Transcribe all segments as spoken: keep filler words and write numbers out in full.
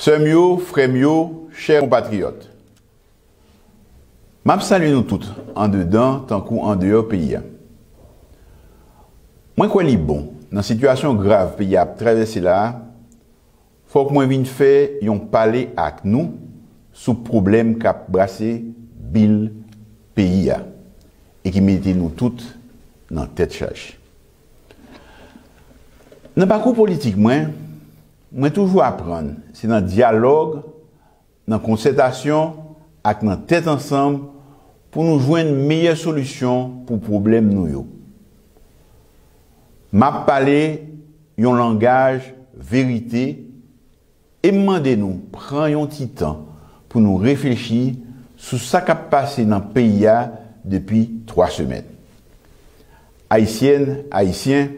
Sè m yo, frè m yo, chè konpatriyòt, m ap salye nou tout, andedan tankou andeyò peyi a. Mwen kwè li bon, nan sitiyasyon grav peyi a ap travèse la a, fòk mwen vin fè yon pale ak nou sou pwoblèm k ap brase bil peyi a e ki mete nou tout nan tèt chaje. Nan pakou politik mwen, mwen toujou aprann se nan dyalòg, nan konsètasyon ak nan tèt ansanm pou nou jwenn meyè solisyon pou pwoblèm nou yo. M ap pale yon langaj verite e m mande nou pran yon ti tan pou nou reflechi sou sa k ap pase nan peyi a depi twa semèn. Ayisyèn, Ayisyen,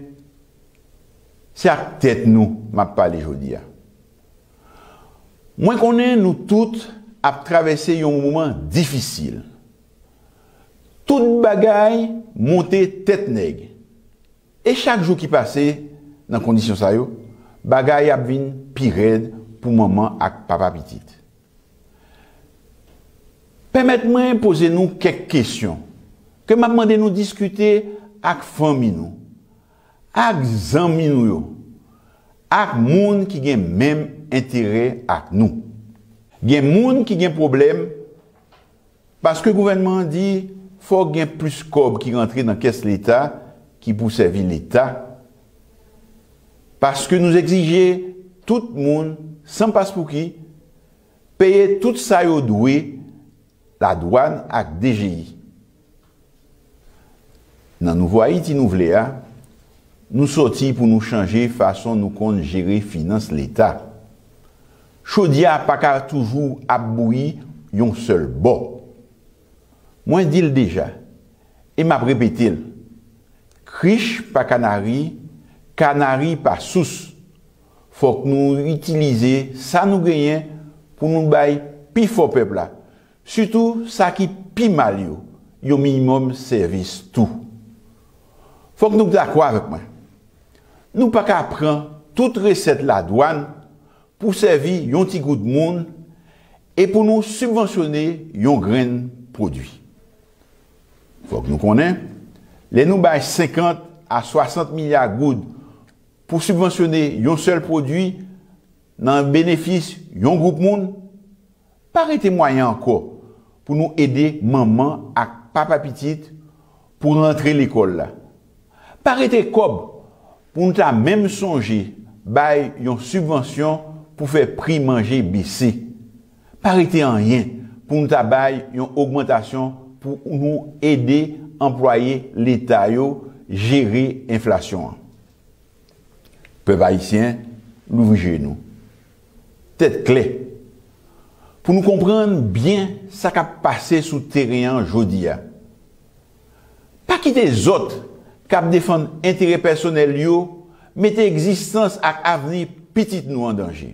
se ak tèt nou m ap pale jodi a. Mwen konnen nou tout ap travèse yon moman difisil. Tout bagay monte tèt nèg. E chak jou ki pase nan kondisyon sa yo, bagay ap vin pi rèd pou manman ak papa pitit. Pèmèt mwen poze nou kèk kesyon ke m ap mande nou diskite ak fanmi nou, ak zanmi nou yo, ak moun ki gen menm enterè ak nou. Gen moun ki gen pwoblèm paske gouvènman an di fòk gen plis kòb ki rantre nan kès Leta ki pou sèvi Leta, paske nou egzije tout moun, san paspouki, peye tout sa yo dwe ladwàn ak D G I. Nan Nouvo Ayiti nou vle a, nou sòti pou nou chanje fason nou konn jere finans Leta. Chodyè a pa ka toujou ap bouyi yon sèl bò. Mwen di l deja, e m ap repete l, krich pa kanari, kanari pa sous. Fòk nou itilize sa nou genyen pou nou bay pifò pèp la, sitou sa ki pi mal yo, yon minimòm sèvis tou. Fòk nou dakò avèk mwen. Nou pa ka pran tout resèt ladwàn pou sèvi yon ti gwoup moun e pou nou sibvansyone yon grenn pwodui. Fòk nou konnen, lè nou bay senkant a swasant milya goud pou sibvansyone yon sèl pwodui nan benefis yon gwoup moun, pa rete mwayen ankò pou nou ede manman ak papa pitit pou rantre lekòl la. Pa rete kòb pou nou ta menm sonje bay yon sibvansyon pou fè pri manje bese. Pa rete anyen pou nou ta bay yon ogmantasyon pou nou ede anplwaye Leta yo jere enflasyon an. Pèp ayisyen, louvri je nou. Tèt klè. Pou nou konprann byen sa k ap pase sou teren an jodi a. Pa kite zòt k ap defann enterè pèsonèl yo mete egzistans ak avni pitit nou an danje.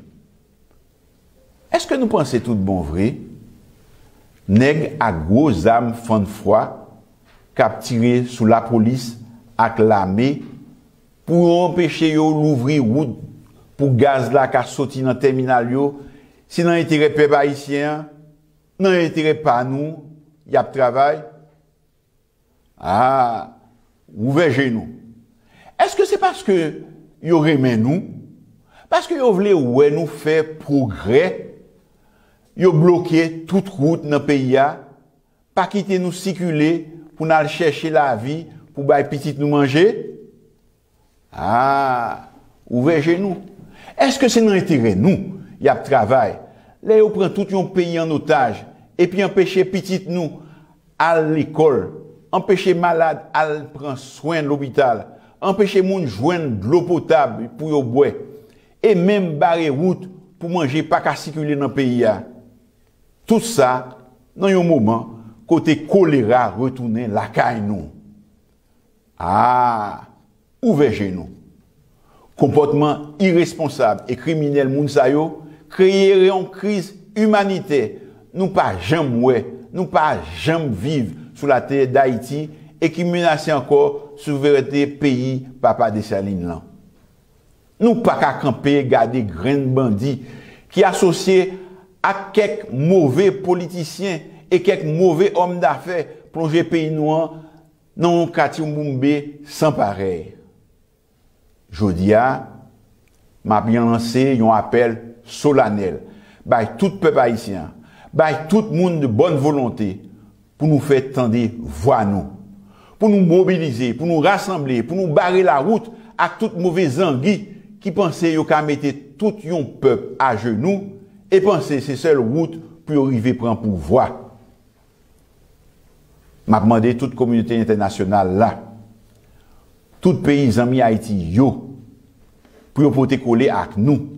Èske nou panse tout bon vre, nèg ak gwo zam fann fwa k ap tire sou lapolis ak lame pou yo anpeche yo louvri wout pou gaz la ka soti nan tèminal yo, se nan enterè pèp ayisyen an, nan enterè pa nou y ap travay? A, ouvè je nou. Èske se paske yo renmen nou? Paske yo vle wè nou fè pwogrè? Yo bloke tout wout nan peyi a, pa kite nou sikile pou n al chèche lavi pou bay pitit nou manje? A, ouvè je nou. Èske se nan enterè nou y ap travay lè yo pran tout yon peyi an otaj epi anpeche pitit nou al lekòl, anpeche malad al pran swen lopital, anpeche moun jwenn dlo potab pou yo bwè, e menm bare wout pou manje pa ka sikile nan peyi a? Tout sa nan yon moman kote kolera retounen lakay nou. A, ouvè je nou. Konpòtman iresponsab e kriminèl moun sa yo kreye yon kriz imanitè nou pa janm wè, nou pa janm viv sou latè Dayiti e ki menase ankò souverènte peyi Papa Desalin lan. Nou pa ka kanpe gade grenn bandi ki asosye ak kèk move politisyen e kèk move òm dafè, plonje peyi nou an nan yon katyoumboumbe san parèy. Jodi a, m ap lanse yon apèl solanèl bay tout pèp ayisyen an, bay tout moun de bòn volonte pou nou fè tande vwa nou, pou nou mobilize, pou nou rasanble, pou nou bare lawout ak tout move zangi ki panse yo ka mete tout yon pèp ajenou e panse se sèl wout pou yo rive pran pouvwa. M ap mande tout kominote entènasyonal la, tout peyi zanmi Ayiti yo, pou yo pote kole ak nou,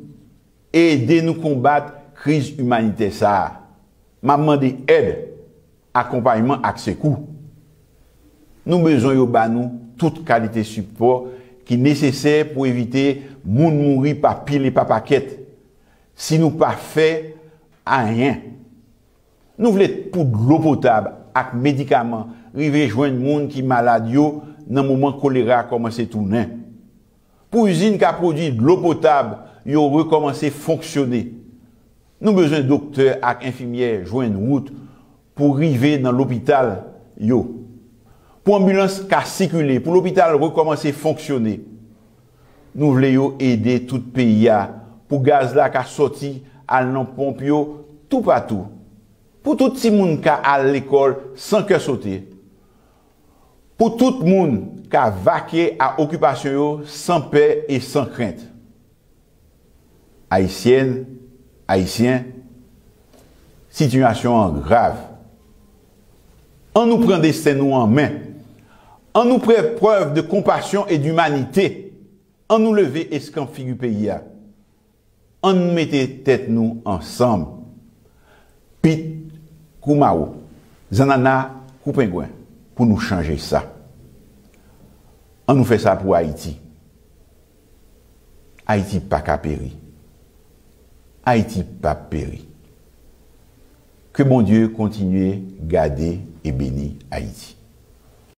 ede nou konbat kriz imanitè sa a. M ap mande èd, akonpayman ak sekou. Nou bezwen yo ba nou tout kalite sipò ki nesesè pou evite moun mouri pa pil e pa pakèt. Si nou pa fè anyen, nou vle pou dlo potab ak medikaman rive jwenn moun ki malad yo nan moman kolera kòmanse tounen. Pou izin ka pwodui dlo potab yo rekòmanse fonksyone, nou bezwen doktè ak enfimyè jwenn wout pou rive nan lopital yo, pou anbilans ka sikile, pou lopital rekòmanse fonksyone. Nou vle yo ede tout peyi a pou gaz la ka sòti al nan ponp yo toupatou, pou tout timoun ka al lekòl san kè sote, pou tout moun ka vake a okipasyon yo san pè e san krent. Ayisyèn, Ayisyen, sitiyasyon an grav. Ann nou pran desten nou an men. Ann nou fè prèv de konpasyon e dimanite. Ann nou leve eskanp figi peyi a. Ann nou mete tèt nou ansanm. Pit kou mawo, zannanna kou pengwen, pou nou chanje sa. Ann nou fè sa pou Ayiti. Ayiti pa ka peri. Ayiti p ap peri. Ke Bondye kontinye gade e beni Ayiti.